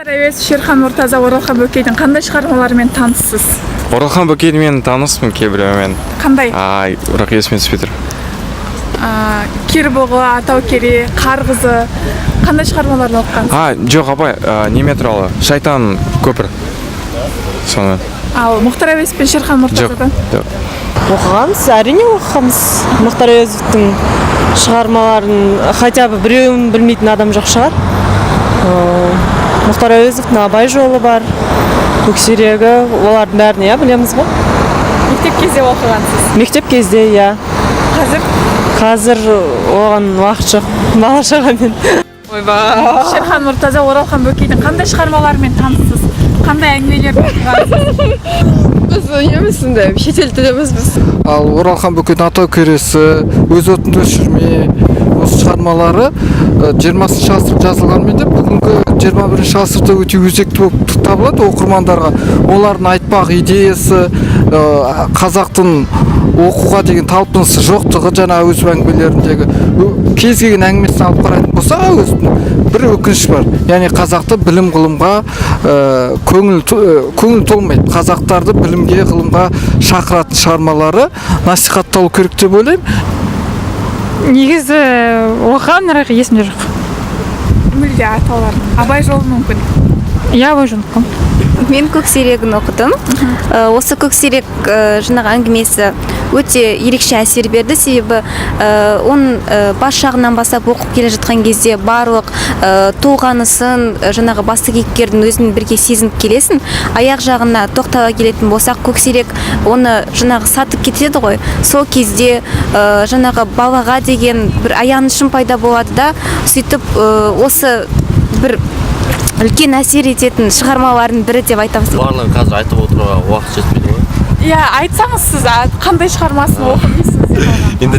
Мұхтар Әуезов, Шерхан Мұртаза, Оралхан Бөкейдің қандай шығармаларымен таныссыз? Оралхан Бөкеймен таныспын кейбіреуімен. Қандай? Ай, бірақ есіме түспей тұр. Кербұғы, Атаукере, Қар қызы, қандай шығармаларын оқығансыз? А, жоқ, апай, неме туралы, «Шайтан көпір», соны. Ал Мұхтар Әуезов пен Шерхан Жоқ. Мұртазадан? Жоқ. Оқығанбыз, әрине, оқығанбыз. Мұхтар Әуезовтің шығармаларын хотя бы біреуін білмейтін адам жоқ шығар. Мұхтар Әуезовтің «Абай жолы» бар, «Көксерегі», олардың бәрін, иә, білеміз ғой. Мектеп кезде оқығансыз? Мектеп кезде, иә. Қазір? Қазір оған уақыт жоқ, бала шағамен. Шерхан Мұртаза, Оралхан Бөкейдің қандай шығармаларымен таныссыз? Қандай әңгімелерді оқығансыз? Біз неміз, сондай шетел тіліміз. Ал Оралхан Бөкейдің «Атаукересі», «Өз отыңды өшірме», осы шығармалары 20-ғасырда жазылғанымен де, бүгінгі 21-ғасырда өте өзекті болып табылады оқырмандарға. Олардың айтпақ идеясы, қазақтың оқуға деген талпынысы жоқтығы, жаңа Әуезов әңгімелеріндегі кез келген әңгімесін алып қарайтын болсақ Әуезовтің, бір өкініш бар, яғни қазақты білім ғылымға көңіл толмайды. Қазақтарды білімге, ғылымға шақыратын шығармалары насихатталу керек деп ойлаймын. Негізі оқығанмын, бірақ есімде жоқ. Мүлде атауларын. «Абай жолы» мүмкін? Иә, «Абай жолын» оқығанмын. Мен «Көксерегін» оқыдым. Осы «Көксерек» жаңағы әңгімесі өте ерекше әсер берді, себебі оның бас жағынан бастап оқып келе жатқан кезде барлық толғанысын, жаңағы басты кейіпкердің өзін бірге сезініп келесің. Аяқ жағына тоқтала келетін болсақ, Көксерек оны жаңағы сатып кетеді ғой, сол кезде жаңағы балаға деген бір аянышым пайда болады да, сөйтіп осы бір үлкен әсер ететін шығармалардың бірі деп айтамыз. Барлығын қазір айтып отыруға уақыт жетпейді ғой. Иә, айтсаңыз сіз, қандай шығармасын оқып, есіңізде қалған? Енді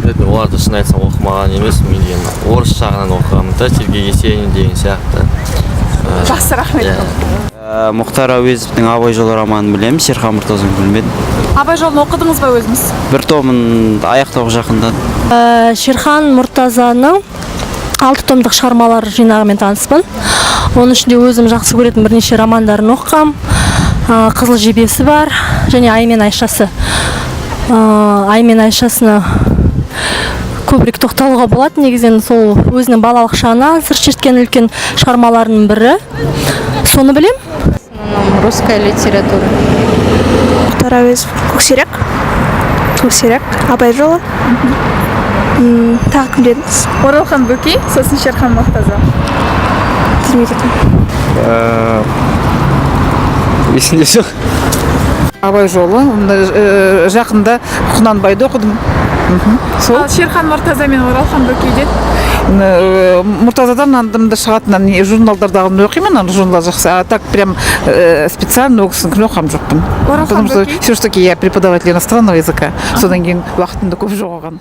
жоқ, оларды, шын айтсам, оқымаған емеспін. Мен деген орыс жағынан оқығанмын да, Сергей Есенин деген сияқты. Жақсы, рахмет. Иә. Мұхтар Әуезовтің «Абай жолы» романын білемін, Шерхан Мұртазаны білмедім. «Абай жолын» оқыдыңыз ба өзіңіз? Бір томын аяқтауға жақындадым. Шерхан Мұртазаның алты томдық шығармалар жинағымен таныспын. Оның ішінде өзім жақсы көретін бірнеше романдарын оқығам. «Қызыл жебесі» бар және «Ай мен Айшасы». «Ай мен Айшасына» көбірек тоқталуға болады. Негізінен сол өзінің балалық шағына сыр шерткен үлкен шығармаларының бірі. Соны білем. Русская литература. Мұхтар Әуезов, «Көксерек», «Көксерек», «Абай жолы». Тағы кім дедіңіз? Оралхан Бөкей, сосын Шерхан Мұртаза. Білмей кеттім. Есімде жоқ. «Абай жолы», мына, жақында «Құнанбайды» оқыдым. Сол. Ал Шерхан Мұртаза мен Оралхан Бөкейден? Мұртазадан андымда шығатын не, журналдардағыны оқимын, ана журнал жақсы. А так прям специально ол кісінікін оқыған жоқпын. Оралхан Потому что Бөкей? все ж таки я преподаватель иностранного языка, содан кейін уақытым да көп жоқ оған.